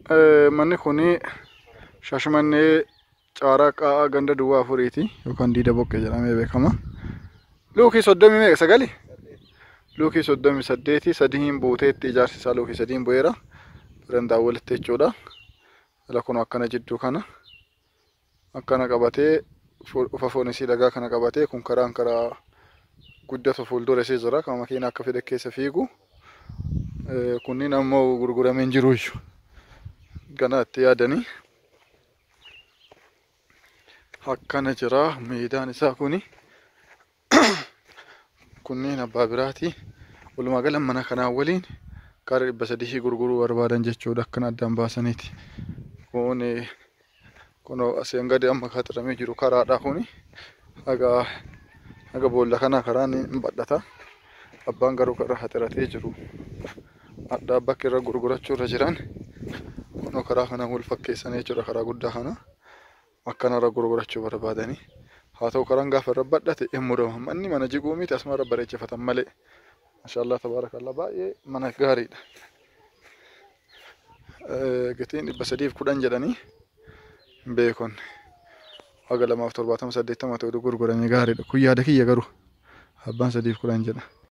Manni kun Shaashamannee Caaraa Qaa'aa ganda duwwaa afuriiti yookaan Diida Boqqee jedhamee beekama. Luukii soddomii meeqa sagali? Luukii 38 sadiin buuteetti ijaarsi isaa luukii sadiin bu'eera. Barandaa walitti jechuudha. Jala kun akkana jidduu kana akkana qabatee ufa foon isii dhagaa kana qabatee kun karaan karaa guddatu fuuldura isii jira kan makiina akka fedhe keessa fiigu. Kunniin ammoo gurguramee hin jiru iyyuu. Ganaa itti yaadanii. Akkana jira meedaan isaa kuni. Kunneen abbaa biraati. Walumaa gala mana kanaa waliin karaa 300 gurguruu barbaadan jechuudha akkana addaan baasaniiti. Kun kunoo asiin gadi amma kaxiramee jiru karaadha kuni. Haga haga boolla kanaa karaan hin badhata. Abbaan garuu karra haxiratee jiru. Addaa bakki irra gurgurachuu irra jiran kunoo karaa kana wal fakkeessanii jechuudha karaa guddaa kana. Akkanarra gurgurachuu barbaadanii. Haa ta'u karaan gaafa irra badhate hin murama. Manni mana jiguu miti asuma irra bareechifatan malee. Mashallah tabaarakallah baay'ee mana gaariidha. Gatiin 310 jedhanii hin beekon. Haga 2 70 80 ta'u gurguramee gaariidha. Kun yaada kiyya garuu abbaan 310 jedha.